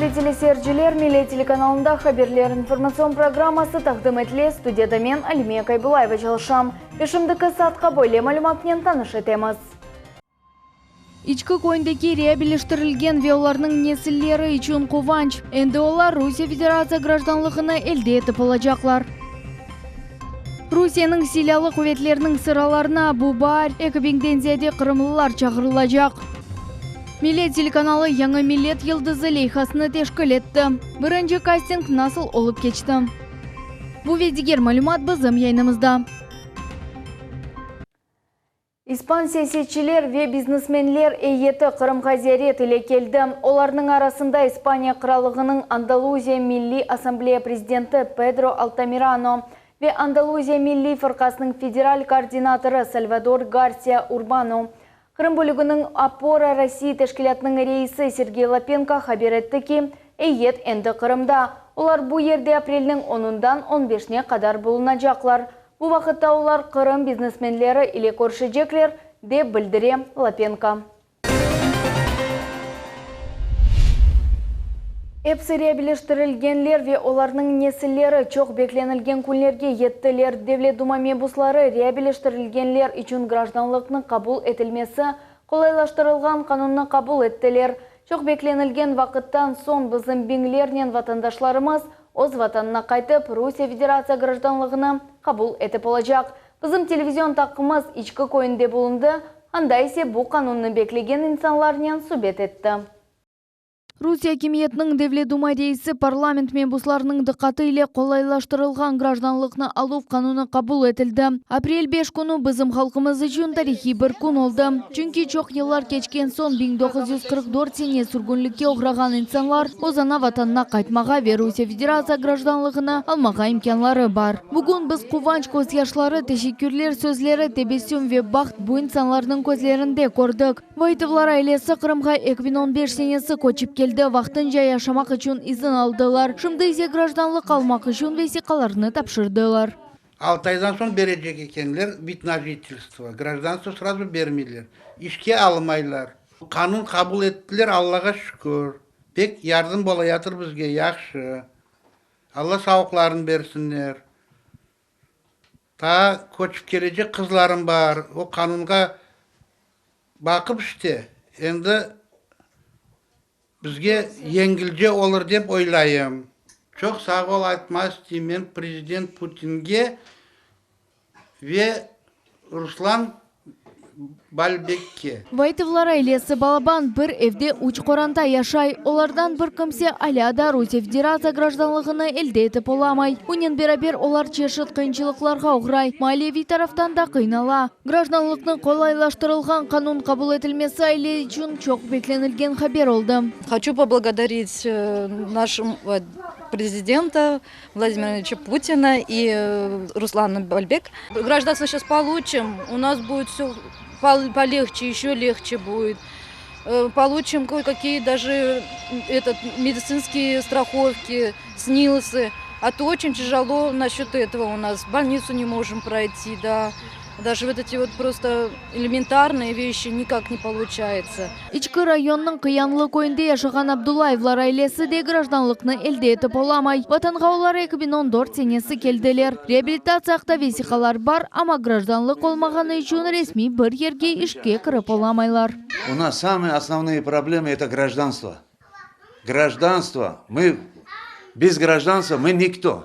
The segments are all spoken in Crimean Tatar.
Ürmetli teleseyirciler, Millet telekanalında Haberler informatsion programması taqdim etile, studiyada men, Alimiye Kaybulayeva çalışam. Ve şimdiki saatqa böyle malümatnen tanış etemiz. İçki köyündeki reabiliştirilgen ve olarnıñ nesilleri içün quvanç, endi olar Rusiye Federatsiya grajdanlığını elde etip olacaqlar. Rusiyeniñ Silâlı quvetleriniñ sıralarına bu baar eki biñden ziyade qırımlılar çağırılacaq. Millet telekanalı yañı Millet yıldızı leyhasını teşkil etti. Birinci kasting nasıl olıp keçti? Bu ve diger malümat bizim yayınımızda. İspan siyasetçiler ve biznesmenler eyyeti Qırımğa ziyaret ile keldi. Olarnıñ arasında İspaniya Qırallığınıñ Andaluziya Milliy Assambleya prezidenti Pedro Altamirano ve Andaluziya Milliy Fırqasınıñ federal koordinatorı Salvador Garsiya Urbano. Qırım bölüginiñ Opora Rossii teşkilâtınıñ reisi Sergey Lapenko haber etti ki, eyyet endi Qırımda. Olar bu yerde aprelniñ onundan on beşine qadar bulunacaqlar. Bu vaqıtta olar Qırım biznesmenleri ile körüşecekler, dep bildire Lapenko. Episi reabiliştirilgenler ve olarnıñ nesilleri çoq beklenilgen künlerge yettiler. Devlet Duma mebusları reabiliştirilgenler içün grajdanlıqnı qabul etilmesi qolaylaştırılğan qanunnı qabul ettiler. Çoq beklenilgen vaqıttan soñ bizim biñlernen vatandaşlarımız öz Vatanına qaytıp, Rusiye Federatsiya grajdanlığını qabul etip olacaq. Bizim televizion taqımız İçki köyünde bulundı, anda ise bu qanunnı beklegen insanlarnen subet etti. Rusiye akimiyetiniñ Devlet Duma reisi parlament mebuslarınıñ diqqatı ile qolaylaştırılğan grajdanlıqnı aluv qanunı qabul etildi. Aprel 5 künü bizim halqımız içün tarihiy bir kün oldı. Çünki çoq yıllar keçken soñ 1944 sene sürgünlikke oğrağan insanlar öz ana Vatanına qaytmağa ve Rusiye Federatsiya grajdanlığını almağa imkânları bar. Bugün biz quvanç közyaşları, teşekkürler sözleri, tebessüm ve baht bu insanlarnıñ közlerinde kördik. Vaitovlar ailesi Qırımğa 2015 senesi köçip keldi, vaqtınca yaşamaq içün izin aldılar, şimdi ise grajdanlıq almaq içün vesiqalarnı tapşırdılar. Altı aydan soñ berecek ekenler vid na jitelstvo, grajdanstvo srazu bermeyler, işke almaylar. Qanun qabul ettiler, Allağa şükür, pek yardım bolayatır bizge, yahşı. Alla sağlıqlarını bersinler. Taa köçip kelecek qızlarım bar, o qanunğa baqıp işte, endi bizge yengilce olur dep oylayım. Çoq sağ ol aytmaq isteymen prezident Putinge ve Ruslan Balbekke. Vaitovlar ailesi balaban bir evde üç qoranta yaşay. Olardan bir kimse alâ da Rusiye Federatsiya grajdanlığını elde etip olamay. Bunen beraber olar çeşit qıyınçılıqlarğa oğray, maliyeviy taraftan da qıynala. Grajdanlıqnı qolaylaştırılğan qanun qabul etilmesi aile içün çoq beklenilgen haber oldı. Hoçu poblagodarit našemu prezidenta Vladimira Ильича Путина и Руслана Бальбек. Гражданство сейчас получим, у нас будет все полегче, еще легче будет. Получим кое-какие даже этот, медицинские страховки, СНИЛСы. А то очень тяжело насчет этого у нас. Больницу не можем пройти, да. Даже вот эти вот просто элементарные вещи никак не получается. İçki rayonnıñ Qıyanlı köyünde yaşağan Abdullayevlar ailesi de grajdanlıqnı elde etip olamay. Vatanğa olar 2014 senesi keldiler. Reabilitatsiya aqta vesiqalar bar, amma grajdanlıq olmağanı içün resmiy bir yerge işke kirip olamaylar. U nas samые основные проблемы это гражданство. Гражданство. Мы без гражданства мы никто.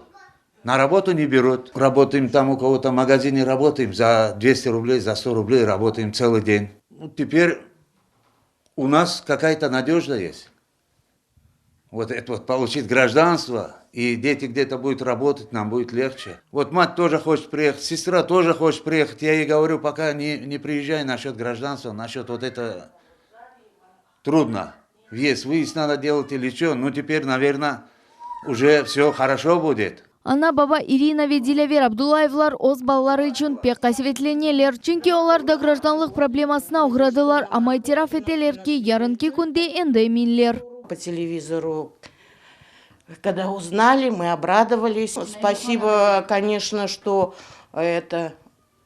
На работу не берут. Работаем там у кого-то в магазине работаем за 200 рублей, за 100 рублей работаем целый день. Ну, теперь у нас какая-то надежда есть. Вот это вот получить гражданство, и дети где-то будут работать, нам будет легче. Вот мать тоже хочет приехать, сестра тоже хочет приехать. Я ей говорю, пока не, не приезжай насчет гражданства, насчет вот это трудно. Въезд, выезд надо делать или что. Ну, теперь, наверное, уже все хорошо будет. Ana-baba İrina ve Dilâver Abdullayevlar öz balaları içün pek qasevetleneler, çünki olar da grajdanlıq problemasına oğradılar, amma itiraf eteler ki, yarınki künde endi eminler. Po televizorу когда uznali, мы обрадовались. Спасибо, конечно, что это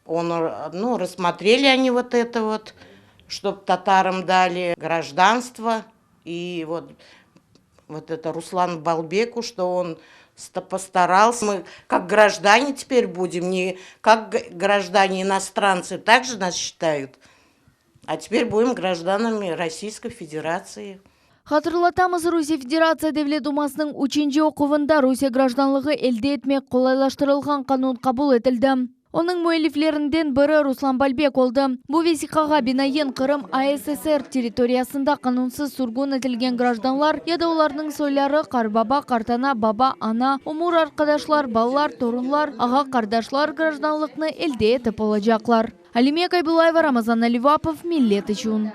он, ну, рассмотрели они вот это вот, чтоб татарам дали гражданство. И вот. Вот это Руслану Балбеку, что он постарался. Мы как граждане теперь будем, не как граждане иностранцы, так же нас считают. А теперь будем гражданами Российской Федерации. Hatırlatamız, Rusiye Federatsiya Devlet Dumasınıñ üçünci oquvında Rusiye grajdanlığı elde etmek qolaylaştırılğan qanun qabul etildi. Onıñ müelliflerinden biri Ruslan Balbek oldı. Bu vesiqağa binaen, Qırım ASSR territoriyasında qanunsız sürgün etilgen grajdanlar ya da olarnıñ soyları, qarbaba, qartana, baba, ana, ömür arqadaşlar, balalar, torunlar, ağa-qardaşlar grajdanlıqnı elde etip olacaqlar. Alime Kaybullayeva, Ramazan Alivapov, Millet içün.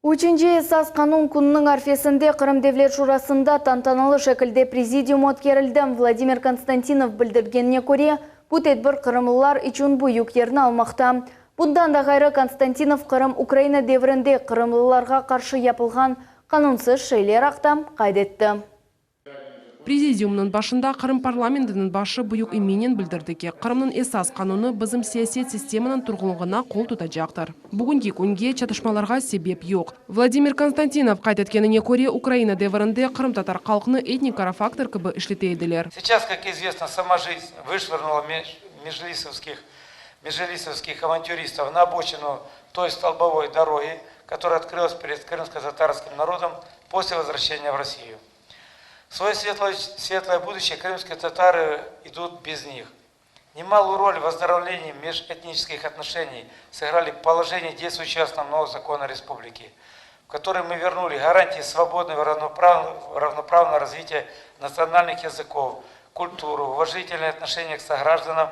Üçünci Esas qanun kününiñ arfesinde Qırım Devlet Şurasında tantanalı şekilde prezidium ötkerildi. Vladimir Konstantinov bildirgenine köre, bu tedbir qırımlılar içün büyük yerni almaqta. Bundan da ğayrı, Konstantinov Qırım Ukraina devrinde qırımlılarğa qarşı yapılğan qanunsız şeyler aqta qayd etti. Prezidiumnıñ başında Qırım parlamentiniñ başı büyük eminnen bildirdi ki, Qırımnıñ Esas qanunı bizim siyaset sistemanıñ turğunlığına qol tutacaqtır. Bugünki künge çatışmalarğa sebep yoq. Vladimir Konstantinov qayd etkenine köre, Ukraina devrinde qırımtatar halqnı etnikara faktor kibi işlete ediler. Сейчас, как известно, сама жизнь вышвырнула межлисовских, межелисовских авантюристов на обочину той столбовой дороги, которая открылась перед крымско-татарским народом после возвращения в Россию. В свое светлое, светлое будущее крымские татары идут без них. Немалую роль в оздоровлении межэтнических отношений сыграли положения действующего основного закона республики, в котором мы вернули гарантии свободного равноправного, равноправного развития национальных языков, культуру, уважительное отношение к согражданам,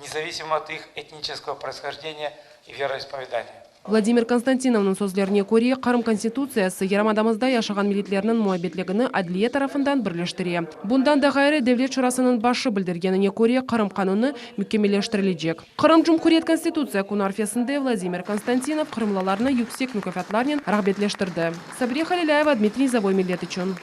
независимо от их этнического происхождения и вероисповедания. Vladimir Konstantinovnıñ sözlerine köre, Qırım Konstitutsiyası yarımadamızda yaşağan milletlerniñ muabbetligini adliye tarafından birleştire. Bundan da ğayrı, Devlet Şurasınıñ başı bildirgenine köre, Qırım qanunı mükemmelleştirilecek. Qırım Cumhuriyet Konstitutsiya künü arfesinde Vladimir Konstantinov qırımlılarnı yüksek mukâfatlarnen rağbetleştirdi. Sabriye Halilâyeva, Dmitriy Nizovoy Millet içün.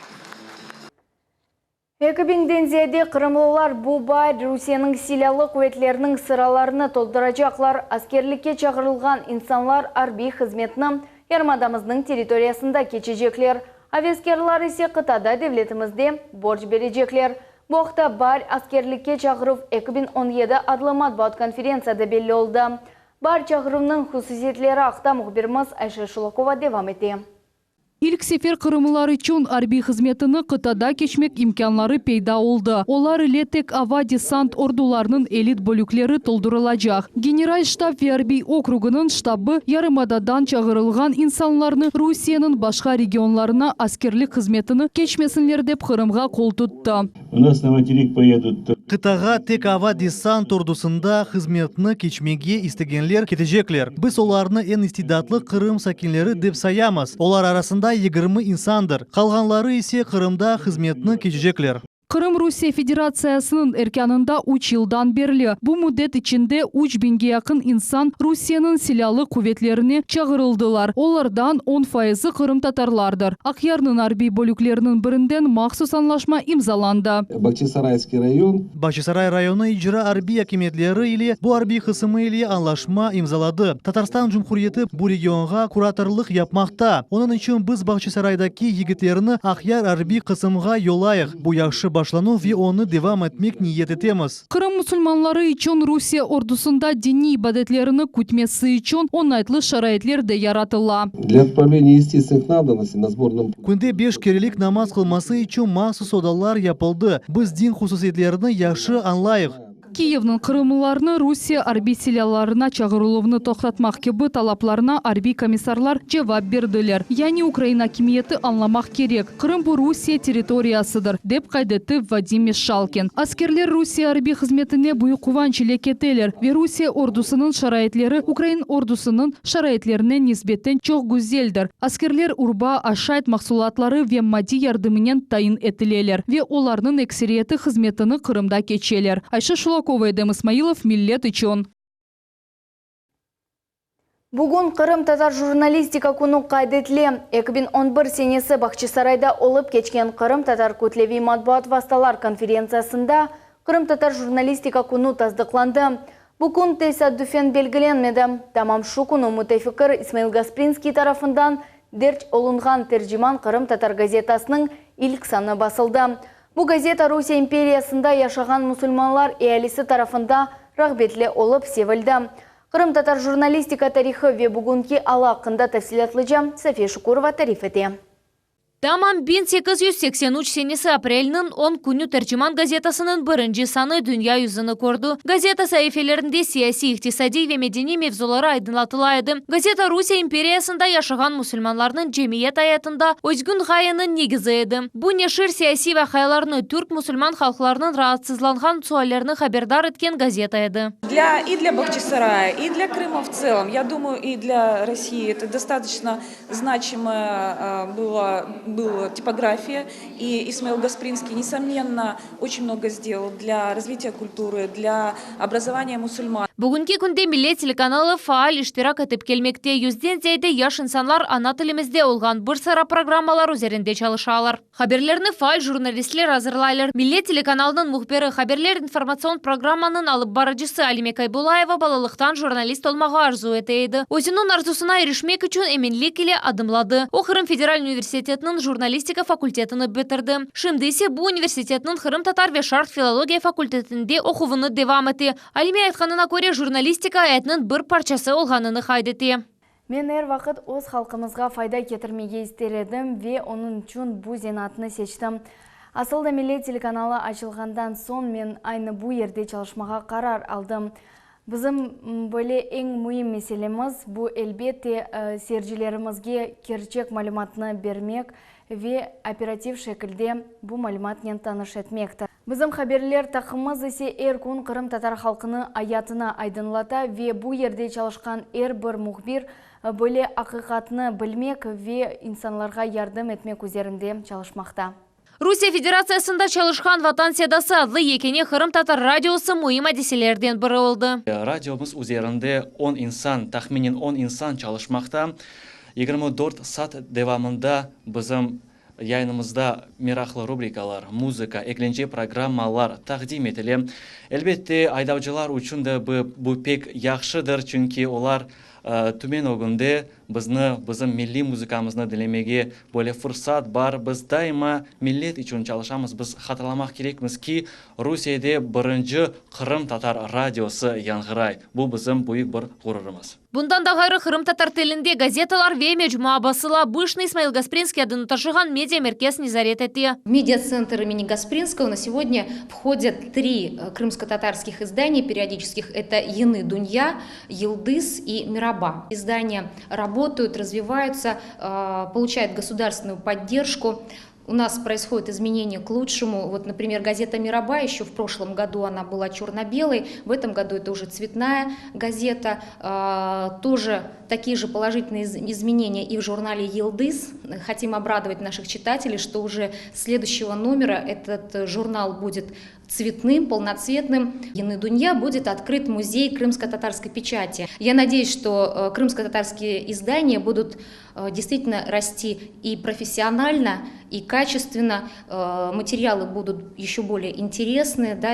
Eki biñden ziyade qırımlılar bu baar Rusiyeniñ Silâlı quvetleriniñ sıralarını tolduracaqlar. Askerlikke çağırılğan insanlar arbiy hızmetni yarımadamıznıñ territoriyasında keçecekler. Aveskârlar ise qıtada devletimizde borc berecekler. Bu aqta Baar askerlikke çağıruv 2017 adlı matbuat konferentsiyada belli oldı. Baar çağıruvnıñ hususiyetleri aqta mühbirimiz Ayşe Şulakova devam ete. İlk sefer qırımlılar içün arbiy hızmetini qıtada keçmek imkânları peyda oldı. Olar ile tek ava desant ordularınıñ elit bölükleri toldurılacaq. General ştab ve arbiy okrugınıñ ştabı yarımadadan çağırılğan insanlarnı Rusiyeniñ başqa regionlarına askerlik hızmetini keçmesinler dep Qırımğa qol tuttı. U nas na materik poyedut. Qıtağa tek ava desant ordusında hızmetni keçmege istegenler ketecekler. Biz olarnı eñ istidatlı Qırım sakinleri dep sayamız, olar arasında 20 insandır, qalğanları ise Qırımda hızmetni keçecekler. Qırım Rusiye Federatsiyasınıñ erkânında üç yıldan berli. Bu müddet içinde üç biñge yaqın insan Rusiyeniñ Silâlı quvetlerine çağırıldılar, olardan on fayızı qırımtatarlardır. Aqyarnıñ arbiy bölükleriniñ birinden mahsus añlaşma imzalandı. Bağçasarayskiy rayon. Bağçasaray rayonı icra arbiy akimiyetleri ile bu arbiy qısımı ile añlaşma imzaladı. Tatarstan Cumhuriyeti bu regionğa kuratorlıq yapmaqta. Onıñ içün biz Bağçasaraydaki yigitlerni Aqyar arbiy qısımğa yollayıq. Bu yahşı başlanuv ve onı devam etmek niyet etemiz. Qırım musulmanları içün Rusiye ordusında diniy ibadetlerini kütmesi içün oñaytlı şaraitler de yaratıla. Для отправления естественных надобностей на сборном Künde beş kerelik namaz qılması içün mahsus odalar yapıldı. Biz din hususiyetlerini yahşı añlayıq. Kiyevniñ qırımlılarnı Rusiye arbiy silâlarına çağırıluvnı toqtatmaq kibi talaplarına arbiy komissarlar cevap berdiler. Yani Ukraina akimiyeti añlamaq kerek, Qırım bu Rusiye territoriyasıdır, dep qayd etti Vadim Meşalkin. Askerler Rusiye arbiy hızmetine büyük quvanç ile keteler ve Rusiye ordusınıñ şaraitleri ukrain ordusınıñ şaraitlerine nisbeten çoq güzeldir. Askerler urba, aşayt mahsulatları ve maddiy yardımınen tayin etileler ve olarnıñ ekseriyeti hızmetini Qırımda keçeler. Ayşe Şulakova, Edem İsmailov, Millet içün. Bugün Qırımtatar jurnalistika künü qayd etile. 2011 senesi Bağçasarayda olıp keçken Qırımtatar kütleviy matbuat vastalar konferentsiyasında Qırımtatar jurnalistika künü tasdıqlandı. Bu kün tesadüfen belgilenmedi. Tamam şu künü mütefikir İsmail Gasprinskiy tarafından. Derc olunğan Terciman qırımtatar gazetasınıñ ilk sanı basıldı. Bu gazeta Rusiye imperiyasında yaşağan musulmanlar ealisi tarafında rağbetli olıp sevildi. Qırımtatar jurnalistika tarihı ve bugünki alı aqqında tafsilâtlıca Safiye Şukurova tarif ete. Tamam 1883 senesi aprelniñ on künü Terciman gazetasınıñ birinci sanı dünya yüzüni kördi. Gazeta saifelerinde siyasiy, iqtisadiy ve medeniy mevzuları aydınlatıla edi. Gazeta Rusiye imperiyasında yaşağan musulmanlarnıñ cemiyet ayatında özgün ğayeniñ negizi edi. Bu neşir siyasiy vaqialarnı, türk-musulman halqlarınıñ raatsızlanğan suallerini haberdar etken gazeta edi. Для и для Бахчисарая, и для Крыма в целом, я думаю, и для России это достаточно значимая была, была типография. И Исмаил Гаспринский, несомненно, очень много сделал для развития культуры, для образования мусульман. Bugünki künde Millet telekanalı faal iştirak etip kelmekte. Yüzden ziyade yaş insanlar ana tilimizde olğan bir sıra programmalar üzerinde çalışalar. Haberlerni faal jurnalistler azırlaylar. Millet telekanalınıñ mühbiri, Haberler informatsion programmanıñ alıp barıcısı Alime Kaybulayeva balalıqtan jurnalist olmağa arzu ete edi. Özüniñ arzusına irişmek içün eminlik ile adımladı. O, Qırım federal universitetiniñ jurnalistika fakultetini bitirdi. Şimdi ise bu universitetniñ qırımtatar ve şarq filologiya fakultetinde oquvını devam ete. Alime aytqanına köre, jurnalistika ayatnıñ bir parçası olğanını qayd ete. Men er vaqıt öz halqımızğa fayda ketirmege ister edim ve onıñ içün bu zenaatnı seçtim. Asıl da Millet telekanalı açılğandan soñ men aynı bu yerde çalışmağa qarar aldım. Bizim böyle eñ müim meselemiz, bu, elbette, seyircilerimizge kerçek malümatnı bermek ve operativ şekilde bu malümatnen tanış etmektir. Bizim haberler taqımımız ise er kün qırımtatar halqınıñ ayatını aydınlata ve bu yerde çalışqan er bir mühbir böyle aqiqatnı bilmek ve insanlarğa yardım etmek üzerinde çalışmaqta. Rusiye Federatsiyasında çalışqan Vatan sedası adlı yekâne qırımtatar radiosı müim adiselerden biri oldı. Radiomız üzerinde on insan, tahminen on insan çalışmaqta. 24 saat devamında bizim Yayınımızda meraqlı rubrikalar, muzıka, eglence programmalar taqdim etile. Elbette, aydavcılar içün de bu pek yahşıdır, çünki olar tümen ögünde bizni, bizim milliy muzıkamıznı diñlemege böyle fırsat bar. Biz daima millet içün çalışamız. Biz hatırlamaq kerekmiz ki, Rusiyede birinci qırımtatar radiosı yañğıray. Bu bizim büyük bir ğururımız. Bundan da ğayrı, qırımtatar tilinde gazetalar ve mecmua basıla. Bu işni İsmail Gasprinskiy adını taşığan media-merkez nezaret ete. В Медиацентр имени Гаспринского на сегодня входят три крымско-татарских издания периодических. Это Яны Дунья, Йылдыз и Мираба. Издания работают, развиваются, получают государственную поддержку. У нас происходит изменение к лучшему. Вот, например, газета «Мираба» еще в прошлом году она была черно-белой, в этом году это уже цветная газета. Тоже такие же положительные изменения и в журнале «Йылдыз». Хотим обрадовать наших читателей, что уже с следующего номера этот журнал будет цветным, полноцветным. Яны Дунья будет открыт музей крымско-татарской печати. Я надеюсь, что крымско-татарские издания будут действительно расти и профессионально, и качественно. Материалы будут еще более интересны, да,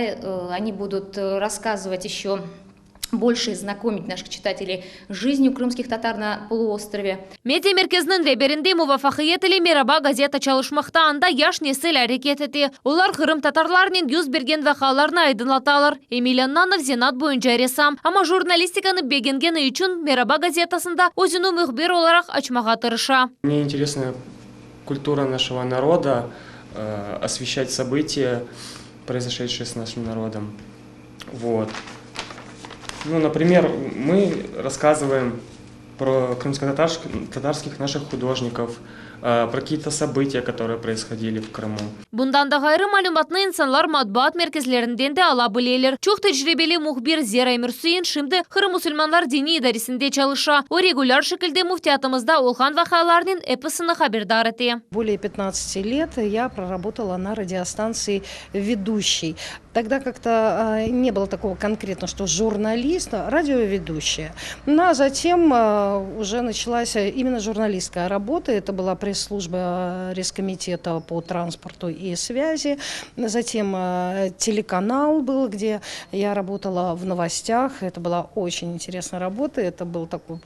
они будут рассказывать еще больше и знакомить наших читателей с жизнью крымских татар на полуострове. Media merkeziniñ reberinde muvafaqiyet ile Meraba gazeta çalışmaqta, anda yaş nesil areket ete. Olar qırımtatarlarnen yüz bergen vaqialarnı aydınlatalar. Emil Annanov zenaat boyunca ressam, amma jurnalistikanı begengeni içün Meraba gazetasında özüni mühbir olaraq açmağa tırışa. Мне интересна культура нашего народа, освещать события, произошедшие с нашим народом. Вот. Ну, например, мы рассказываем про крымско-татарских наших художников, про какие-то события, которые происходили в Крыму. Bundan da ğayrı, malümatnı insanlar matbuat merkezlerinden de ala bileler. Çoq tecribeli mühbir Zera Emirsuin şimdi Qırım musulmanlar diniy idaresinde çalışa. O, regulâr şekilde müftiyatımızda olğan vaqialarnen episini haberdar ete. Более 15 лет я проработала на радиостанции ведущей. Тогда как-то не было такого конкретно, что журналист, радиоведущая. Ну, а затем уже началась именно журналистская работа. Это была пресс-служба Рескомитета по транспорту и связи. Затем телеканал был, где я работала в новостях. Это была очень интересная работа. Это был такой...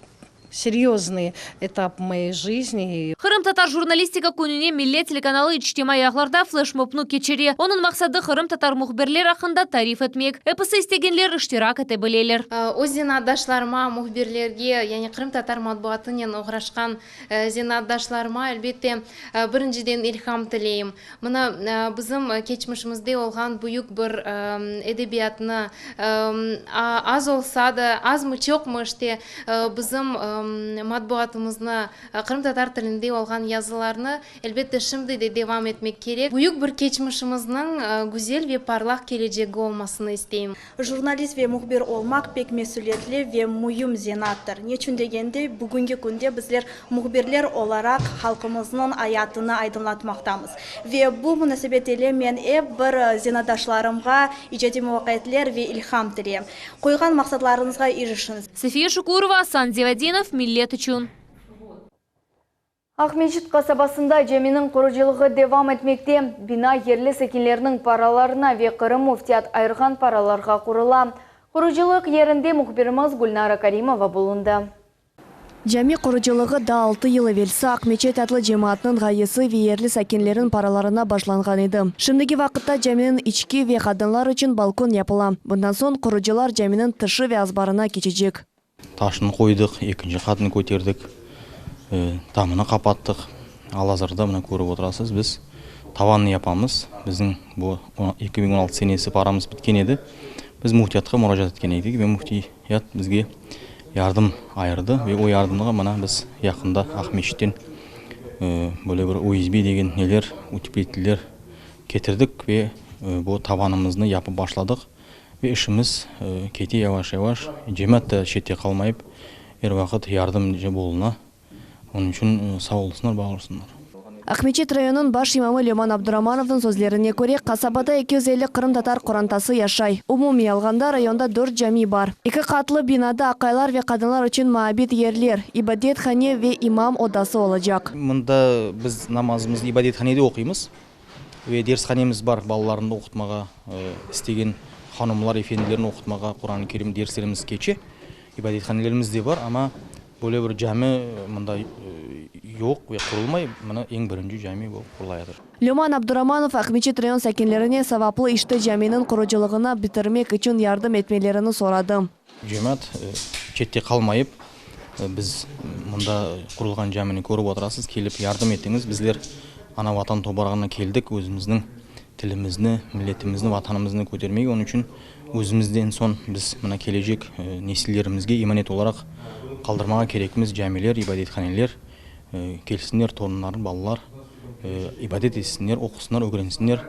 Серьезный этап моей жизни. Qırımtatar jurnalistika kününe Millet telekanalı içtimaiy ağlarda fleşmobnı keçire. Onıñ maqsadı qırımtatar mühbirler aqqında tarif etmek. Episi istegenler iştirak ete bileler. Öz zenaatdaşlarıma, mühbirlerge, yani qırımtatar matbuatınen oğraşqan zenaatdaşlarıma, elbette, birinciden ilham tileyim. Mına, bizim keçmişimizde olğan büyük bir edebiyatnı, az olsa da, azmı-çoqmı, işte, bizim matbuatımıznı, qırımtatar tilinde olğan yazılarnı, elbette, şimdi de devam etmek kerek. Büyük bir keçmişimizniñ güzel ve parlaq kelecegi olmasını isteyim. Jurnalist ve mühbir olmaq pek mesülietli ve müim zenaattır. Neçün degende, bugünki künde bizler mühbirler olaraq halqımıznıñ ayatını aydınlatmaqtamız. Ve bu munasebet ile men ep bir zenaatdaşlarımğa icadiy muvafaqiyetler ve ilham tileyim. Qoyğan maqsatlarıñızğa irişiñiz. Safiye Şukurova, Asan Zevadinov, Millet içün. Aqmeçit qasabasında caminiñ qurucılığı devam etmekte. Bina yerli sakinlerniñ paralarına ve Qırım Müftiyat ayırğan paralarğa qurula. Qurucılıq yerinde mühbirimiz Gülnara Karimova bulundı. Cami qurucılığı daa altı yıl evelsi Aqmeçet adlı cemaatnıñ ğayesi ve yerli sakinlerniñ paralarına başlanğan edi. Şimdiki vaqıtta caminiñ içki ve qadınlar içün balkon yapıla. Bundan soñ qurucılar caminiñ tışı ve azbarına keçecek. Taşını qoydıq, ekinci qatını köterdik, tamını qapattıq. Al-azırda mına körip oturasız, biz tavannı yapamız. Bizim bu 2016 senesi paramız bitken edi. Biz müftiyatqa muracaat etken edik ve müftiyat bizge yardım ayırdı ve o yardımğa mına biz yaqında Aqmescitten böyle bir OSB degen neler, uteplitller ketirdik ve bu tavanımıznı yapıp başladıq. Ve işimiz kete yavaş-yavaş, cemaat da çette qalmayıp, er vaqıt yardımcı boluna. Onıñ içün sağ olsunlar, bar olsunlar. Aqmeçit rayonınıñ baş imamı Löman Abduramanovnıñ sözlerine köre, qasabada 250 qırımtatar qorantası yaşay. Umumiy alğanda, rayonda dört cami bar. Eki qatlı binada aqaylar ve qadınlar içün maabit yerler, ibadethane ve imam odası olacaq. Mında biz namazımıznı ibadethanede oquymız. Ve dershanemiz bar, balalarnı oqutmağa istegen hanımlar, efendilerni oqutmağa Quran-ı Kerim derslerimiz keçe. İbadethanelerimiz de bar, amma böyle bir cami mında yoq ve qurulmay. Mına eñ birinci cami bu qurulayadır. Löman Abduramanov Aqmeçit rayon sakinlerine savaplı işte caminiñ qurucılığını bitirmek içün yardım etmelerini soradı. Cemaat çette qalmayıp, biz mında qurulğan camini körip oturasız, kelip yardım etiñiz. Bizler ana-Vatan toprağına keldik, özümizniñ tilimizni, milletimizni, Vatanımıznı kötermege. Onıñ içün özümizden soñ biz mına kelecek nesillerimizge emanet olaraq qaldırmağa kerekmiz camiler, ibadethaneler. Kelsinler torunlar, balalar, ibadet etsinler, oqusınlar, ögrensinler.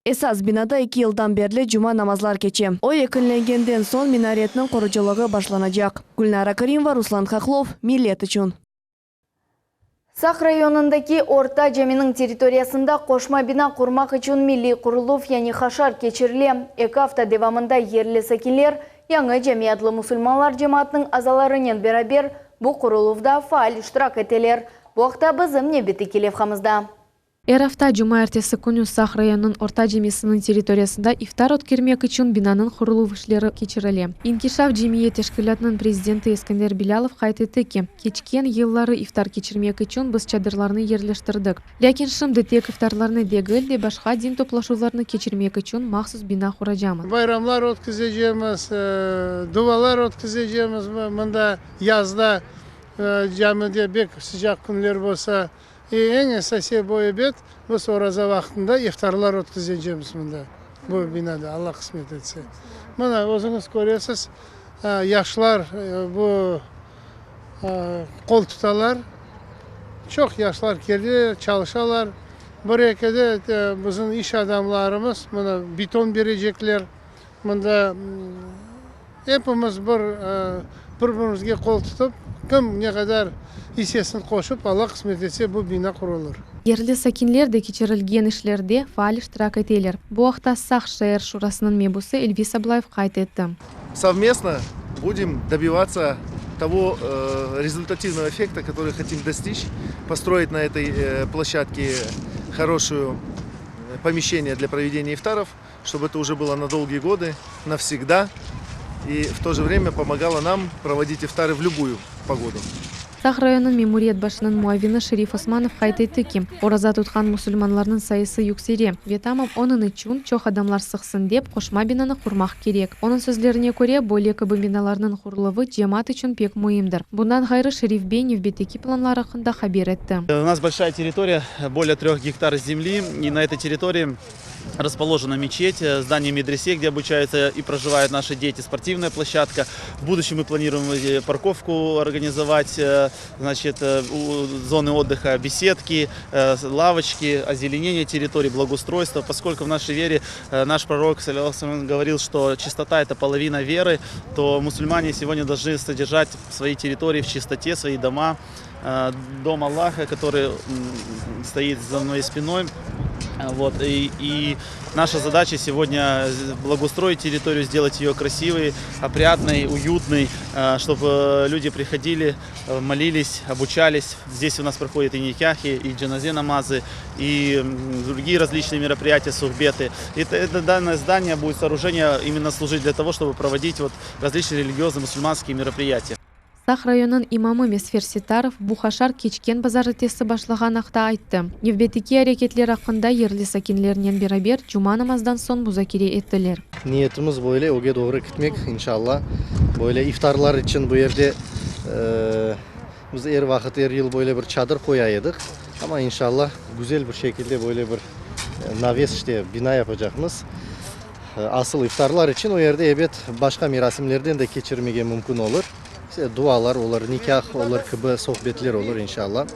Esas binada eki yıldan berli cuma namazlar keçe. O yekünlengenden soñ minaretniñ qurucılığı başlanacaq. Gülnara Karimova, Ruslan Hahlov, Millet içün. Saq rayonındaki Orta Caminiñ territoriyasında qoşma bina qurmaq içün milliy quruluv, yani haşar keçirile. Eki afta devamında yerli sakinler Yañı cami adlı musulmanlar cemaatınıñ azalarınen beraber bu quruluvda faal iştirak eteler. Bu aqta bizim nevbetteki levhamızda. Er afta cumaertesi künü Saq rayonınıñ Orta camisiniñ territoriyasında iftar ötkermek içün binanıñ quruluv işleri keçirile. İnkişaf cemiyet teşkilâtınıñ prezidenti Eskender Bilâlov qayd etti ki, keçken yılları iftar keçirmek içün biz çadırlarnı yerleştirdik. Lâkin şimdi tek iftarlarnı degil de, başqa din toplaşuvlarnı keçirmek içün mahsus bina quracamız. Bayramlar ötküzecemiz, duvalar ötküzecemiz mında yazda camide bek sıcaq künler bolsa. Eñ esasiy bu ebet, biz oraza vaqtında iftarlar ötküzecemiz mında, bu binada, Alla qısmet etse. Mına, özüñiz köresiz, yaşlar bu qol tutalar, çoq yaşlar kele, çalışalar. Bir-ekide bizim iş adamlarımız mına beton berecekler. Mında epimiz bir, bir-birimizge qol tutıp, kim ne qadar issesini qoşıp, Alla qısmet etse, bu bina qurulır. Yerli sakinler de keçirilgen işlerde faal iştirak eteler. Bu aqta Saq şeer şurasınıñ mebusı Elvis Ablayev qayd etti. Sovmestno budem dobivat'sya togo rezultativnogo effekta, kotoryy hotim dostiç, postroit na etoy ploşçadke horoşuyu pomeşçeniye dlya provedeniya iftarov. Ştob eto uje bylo na dolgiye godı, navsegda, i v to je vremya pomogalo nam provodit iftary v lübuyu pogodu. Saq rayonınıñ memuriyet başınıñ muavini Şerif Osmanov qayd etti ki, oraza tutqan musulmanlarnıñ sayısı yüksele ve tamam onıñ içün, çoq adamlar sığsın dep, qoşma binanı qurmaq kerek. Onıñ sözlerine köre, böyle kibi binalarnıñ quruluvı cemaat içün pek müimdir. Bundan ğayrı, Şerif bey nevbetteki planlar aqqında haber etti. U nas bolşaya territoriya, bolее treh gektar zemli, i na etoy territorii raspoложена мечеть, здание медресе, где обучаются и проживают наши дети, спортивная площадка. В будущем мы планируем парковку организовать, значит, зоны отдыха, беседки, лавочки, озеленение территории, благоустройство. Поскольку в нашей вере наш пророк, говорил, что чистота – это половина веры, то мусульмане сегодня должны содержать свои территории в чистоте, свои дома. Дом Аллаха, который стоит за мной спиной. Вот, и, и наша задача сегодня благоустроить территорию, сделать ее красивой, опрятной, уютной, чтобы люди приходили, молились, обучались. Здесь у нас проходят и никяхи, и джаназе намазы, и другие различные мероприятия, сухбеты. И это, это данное здание будет сооружение именно служить для того, чтобы проводить вот различные религиозные мусульманские мероприятия. Saq rayonınıñ imamı Mesfer Settarov bu haşar keçken bazarertesi başlağanı aqta ayttı. Nevbetteki areketler aqqında yerli sakinlernen beraber cuma namazdan soñ muzakere ettiler. Niyetimiz böyle ögge doğru ketmek, inşalla. Böyle iftarlar içün bu yerde biz er vaqıt, er yıl böyle bir çadır qoya edik. Amma inşalla güzel bir şekilde böyle bir naves işte bina yapacaqmız. Asıl iftarlar içün o yerde ebet başqa merasimlerden de keçirmege mümkün olur. Dualar olur, nikâh olur kibi sohbetler olur inşalla.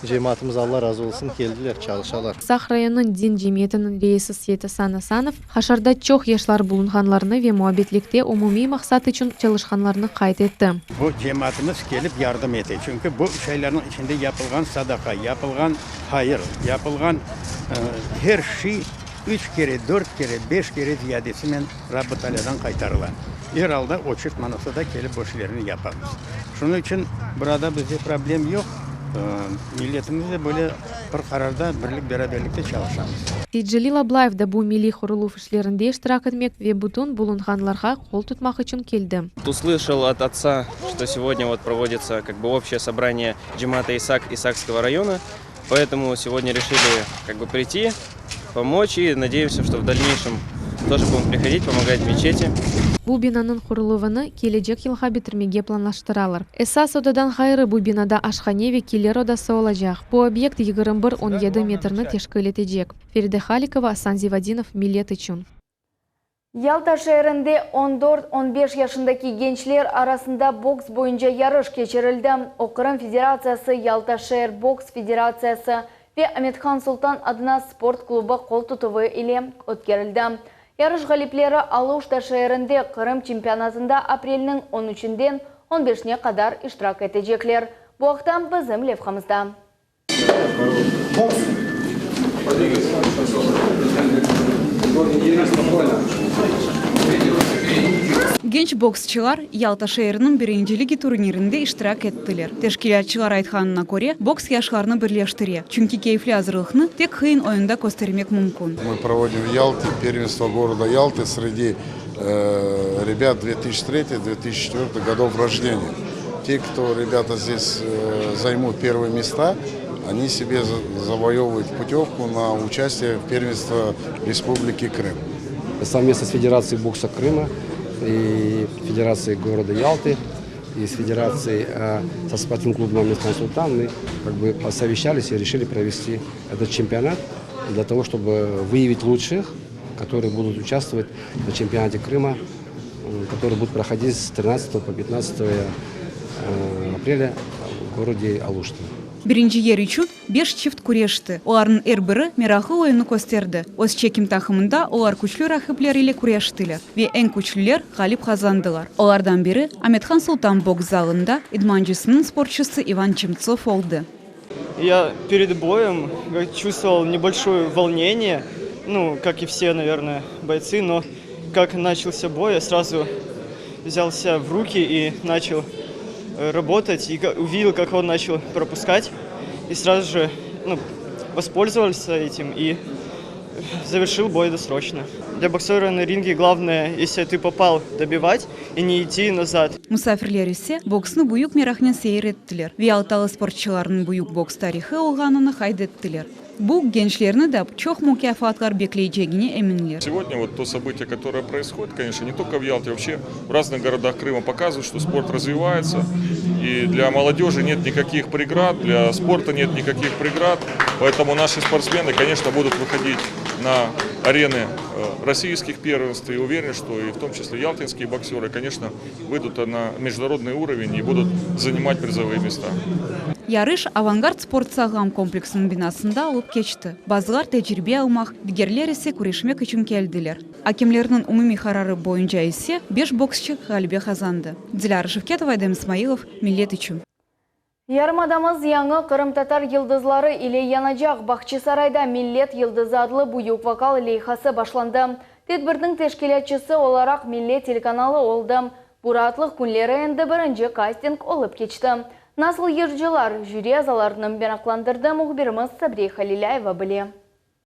Cemaatımız Alla razı olsun keldiler, çalışalar. Saq rayonınıñ din cemiyetiniñ reisi Seytasan Asanov, haşarda çoq yaşlar bulunğanlarını ve muabbetlikte umumiy maqsat içün çalışqanlarını qayd etti. Bu cemaatımız kelip yardım ete, çünki bu şeylerniñ içinde yapılğan sadaqa, yapılğan hayır, yapılğan her şey üç kere, dört kere, beş kere ziyadesinen Rabbi Taalâdan qaytarıla. Er alda oçert manasında da kelip bu işlerni yapamız. Şunıñ içün burada bizde problem yoq, milletimiz de böyle bir qararda, birlik-beraberlikte çalışamız. Seytcelil Ablayev da bu milliy quruluv işlerinde iştirak etmek ve bütün bulunğanlarğa qol tutmaq içün keldi. Услышал от отца, что сегодня вот проводится как бы общее собрание Джемата Исак Исакского района, поэтому сегодня решили как бы прийти, помочь и надеемся, что в дальнейшем тоже будем приходить, помогать мечети. Bu binanıñ quruluvını kelecek yılğa bitirmege planlaştıralar. Esas odadan ğayrı bu binada aşhane ve kiler odası olacaq. Bu obyekt 21,17 metrni teşkil etecek. Feride Halikova, Asan Zivadinov, Millet içün. Yalta şeerinde 14-15 yaşındaki gençler arasında boks boyunca yarış keçirildi. O Qırım Federatsiyası, Yalta şeer boks federatsiyası ve Amethan Sultan adına sport klubı qol tutuvı ile ötkerildi. Yarış ğalipleri Aluşta şeerinde Qırım çempionatında aprelniñ 13-inden 15-ine qadar iştirak etecekler. Bu aqta bizim levhamızda. Genç boksçılar Yalta şeeriniñ birinciligi turnirinde iştirak ettiler. Teşkilâtçılar aytqanına köre, boks yaşlarnı birleştire, çünki keyfli azırlıqnı tek qıyın oyunda köstermek mümkün. Мы проводим в Ялте первенство города Ялты среди э, ребят 2003-2004 годов рождения. Те, кто, ребята, здесь э, займут первые места, они себе завоевывают путевку на участие в первенство Республики Крым. Совместно с Федерацией бокса Крыма и Федерацией города Ялты и с Федерацией э, со спортивным клубом Амет-Хан Султан мы как бы посовещались и решили провести этот чемпионат для того, чтобы выявить лучших, которые будут участвовать на чемпионате Крыма, который будет проходить с 13 по 15 э, апреля в городе Алушта. Birinci yer içün beş çift küreşti. Olarnıñ er biri meraqlı oyunnı kösterdi. Öz çekim taqımında olar küçlü raqipler ile küreştiler ve eñ küçlüler ğalip qazandılar. Olardan biri Amethan Sultan boks zalında idmancısınıñ sportçusı İvan Çemtsov oldı. Я перед боем чувствовал небольшое волнение, ну, как и все, наверное, бойцы, но как начался бой, я сразу взял себя в руки и начал э, работать, и увидел, как он начал пропускать, и сразу же ну, воспользовался этим и. Завершил бой досрочно. Для боксера на ринге главное, если ты попал, добивать и не идти назад. Musafirler ise boksnı büyük meraqnen seyir ettiler ve yaltalı sportçılarnıñ büyük boks tarihı olğanını qayd ettiler. Bu gençlerni de çoq mukâfatlar bekleycegine eminler. Сегодня вот то событие, которое происходит, конечно, не только в Ялте, вообще в разных городах Крыма показывает, что спорт развивается. И для молодежи нет никаких преград, для спорта нет никаких преград. Поэтому наши спортсмены, конечно, будут выходить на арены российских первенств. И уверен, что и в том числе ялтинские боксеры, конечно, выйдут на международный уровень и будут занимать призовые места. Yarış Avangard sport sağlam kompleksiniñ binasında olıp keçti. Bazılar tecribe almaq, digerler ise küreşmek içün keldiler. Akemlerniñ umumiy qararı boyunca ise beş boksçı ğalebe qazandı. Dilâra Şevketova, Edem İsmailov, Millet içün. Yarımadamız yañı qırımtatar yıldızları ile yanacaq. Bahçisarayda Millet yıldızı adlı büyük vokal leyhası başlandı. Tedbirniñ teşkilâtçısı olaraq Millet telekanalı oldı. Bu raatlıq künleri endi birinci kasting olıp keçti. Nasıl yırcılar jüri azalarını meraqlandırdı, mühbirimiz Sabriye Halilâyeva bile.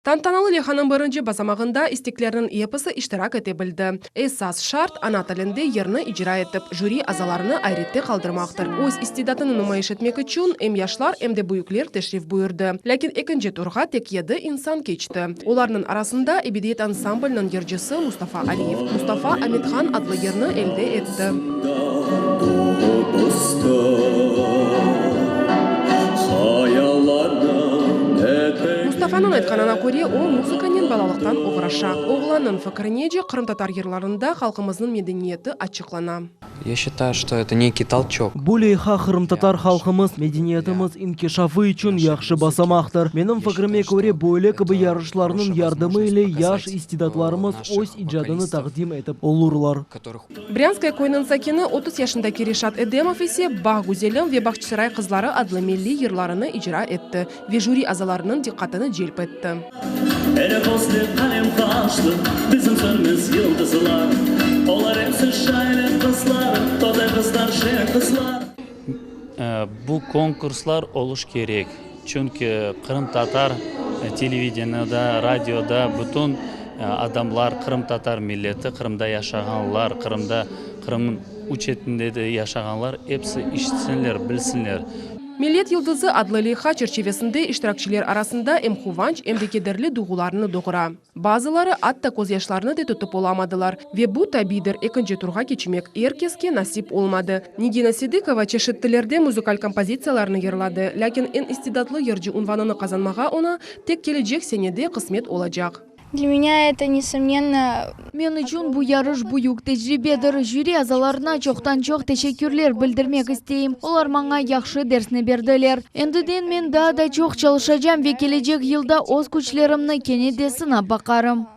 Tantanalı leyhanıñ birinci basamağında isteklerniñ episi iştirak ete bildi. Esas şart, ana tilinde yırnı icra etip, jüri azalarını ayrette qaldırmaqtır. Öz istidatını numayış etmek içün em yaşlar, em de büyükler teşrif buyurdı. Lâkin ekinci turğa tek yedi insan keçti. Olarnıñ arasında Ebediyet ansamblniñ yırcısı Mustafa Aliyev. Mustafa Amethan adlı yırnı elde etti. Mustafanıñ aytqanına köre, o, muzıkanen balalıqtan oğraşa. Oğlannıñ fikirinece, qırımtatar yırlarında halqımıznıñ medeniyeti açıqlana. Ya şçitayu, çto eto nekiy tolçok. Bu leyha qırımtatar halqımız, medeniyetimiz inkişafı içün yahşı basamaqtır. Menim fikrime köre, böyle kibi yarışlarnıñ yardımı ile yaş istidatlarımız öz icadını taqdim etip olurlar. Brânskaya köyüniñ sakini, 30 yaşındaki Reşat Edemov ise Bağ güzelim ve Bağçasaray qızları adlı milliy yırlarını icra etti ve jüri azalarınıñ diqqatını celp etti. Ele közlü, qalem qaşlı, bizim sönmez yıldızlar, Olar epsi şaire qızlar, today qızlar, şeñ qızlar. Bu konkurslar oluş kerek, çünki qırımtatar televideniyada, radioda bütün adamlar, qırımtatar milleti, Qırımda yaşağanlar, Qırımda, Qırımnıñ uçetinde de yaşağanlar episi işitsinler, bilsinler. Millet yıldızı adlı leyha çerçivesinde iştirakçiler arasında em quvanç, em de kederli duyğularnı doğura. Bazıları atta közyaşlarını de tutıp olamadılar. Ve bu tabiiydir, ekinci turğa keçmek er keske nasip olmadı. Nigina Sidıkova çeşit tillerde muzıkal kompozitsiyalarnı yırladı, lâkin eñ istidatlı yırcı unvanını qazanmağa oña tek kelecek senede qısmet olacaq. Dlâ menâ eto, nesomnenno. Men içün bu yarış büyük tecribedir. Jüri azalarına çoqtan-çoq teşekkürler bildirmek isteyim. Olar maña yahşı dersni berdiler. Endiden men daa da çoq çalışacam ve kelecek yılda öz küçlerimni kene de sınap baqarım.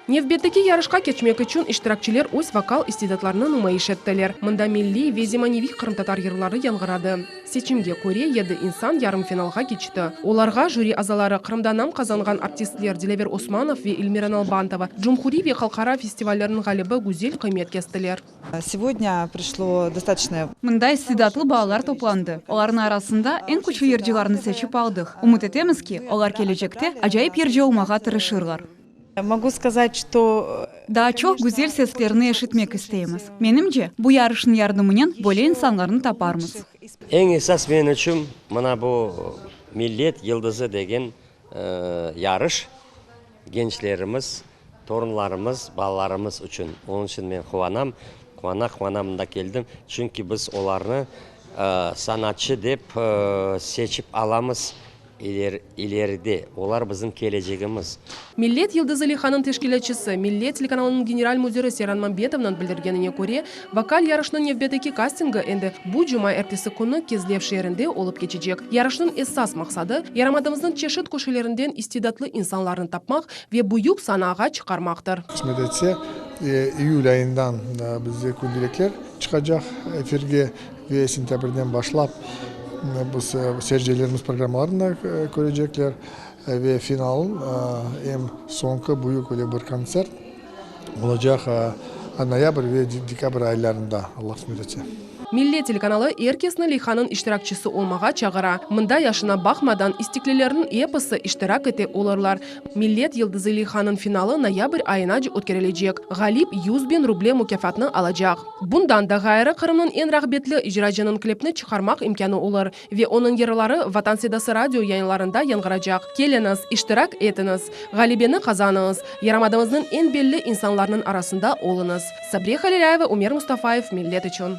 Nevbetteki yarışqa keçmek içün iştirakçiler öz vokal istidatlarını numayış ettiler. Mında milliy ve zemaneviy qırımtatar yırları yañğıradı. Seçimge köre, yedi insan yarımfinalğa keçti. Olarğa jüri azaları, Qırımda nam qazanğan artistler Dilâver Osmanov ve Elmira Nalbantova, cumhuriy ve halqara festivallerniñ ğalibi Güzel qıymet kestiler. Segodnâ prişlo dostatoçnoye. Mında istidatlı balalar toplandı. Olarnıñ arasında eñ küçlü yırcılarnı seçip aldıq. Ümüt etemiz ki, olar kelecekte acayip yırcı olmağa tırışırlar. Mogu skazat, çto. Daa çoq güzel seslerni eşitmek isteymiz. Menimce, bu yarışnıñ yardımınen böyle insanlarnı taparmız. Eñ esas men içün mına bu Millet yıldızı degen yarış gençlerimiz, torunlarımız, balalarımız içün. Onıñ içün men quvanam, quvana-quvana mında keldim, çünki biz olarnı sanatçı dep seçip alamız. İleride, olar bizim kelecegimiz. Millet yıldızı leyhanıñ teşkilâtçısı, Millet telekanalınıñ general müdiri Seyran Mambetovnıñ bildirgenine köre, vokal yarışınıñ nevbetteki kastingi endi bu cuma ertesi künü Kezlev şeerinde olıp keçecek. Yarışnıñ esas maqsadı, yarımadamıznıñ çeşit köşelerinden istidatlı insanlarnı tapmaq ve büyük sanağa çıqarmaqtır. Qısmet etse, iyül ayından bizde kündelikler çıqacaq efirge. Ve sentâbrden başlap biz seyircilerimiz programmalarını da körecekler. Ve final, eñ soñki büyük öyle bir kontsert olacaq noyabr ve dekabr aylarında, Allah qısmet etse. Millet telekanalı er kesni leyhanıñ iştirakçisi olmağa çağıra. Mında yaşına baqmadan, isteklilerniñ episi iştirak ete olurlar. Millet yıldızı leyhanıñ finalı noyabr ayınace ötkerilecek. Ğalip 100.000 ruble mukâfatnı alacaq. Bundan da ğayrı, Qırımnıñ eñ rağbetli icracınıñ klipni çıqarmaq imkânı olur ve onıñ yırları Vatan sedası radio yayınlarında yañğıracaq. Keliñiz, iştirak etiñiz, ğalebeni qazanıñız, yarımadamıznıñ eñ belli insanlarınıñ arasında oluñız. Sabriye Halilâyeva, Ümer Mustafayev, Millet içün.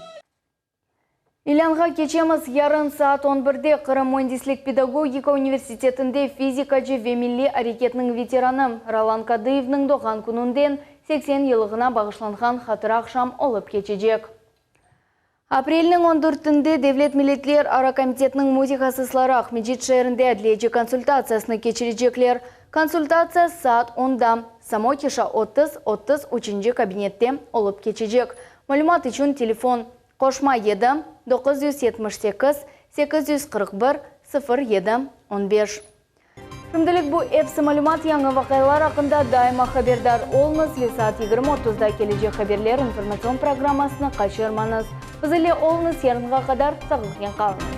İlânğa keçemiz, yarın saat on birde Qırım müendislik-pedagogika universitetinde fizikacı ve milliy areketniñ veteranı Rolan Kadıyevniñ doğğan kününden 80 yıllığına bağışlanğan hatıra aqşam olıp keçecek. Aprelniñ on dörtünde Devlet milletler ara komitetiniñ mütehassısları Aqmescit şeerinde adliyeci konsultatsiyasını keçirecekler. Konsultatsiya saat onda Samokişa 30, 33-nci kabinette olıp keçecek. Malümat içün telefon, qoşma yedi, 978 841 07 15. Şimdilik bu episi malümat, yañı vaqialar aqqında daima haberdar oluñız ve saat 20 otuzda kelecek haberler informatsion programmasını qaçırmañız. Biz ile oluñız, yarınğa qadar sağlıqnen qalıñız.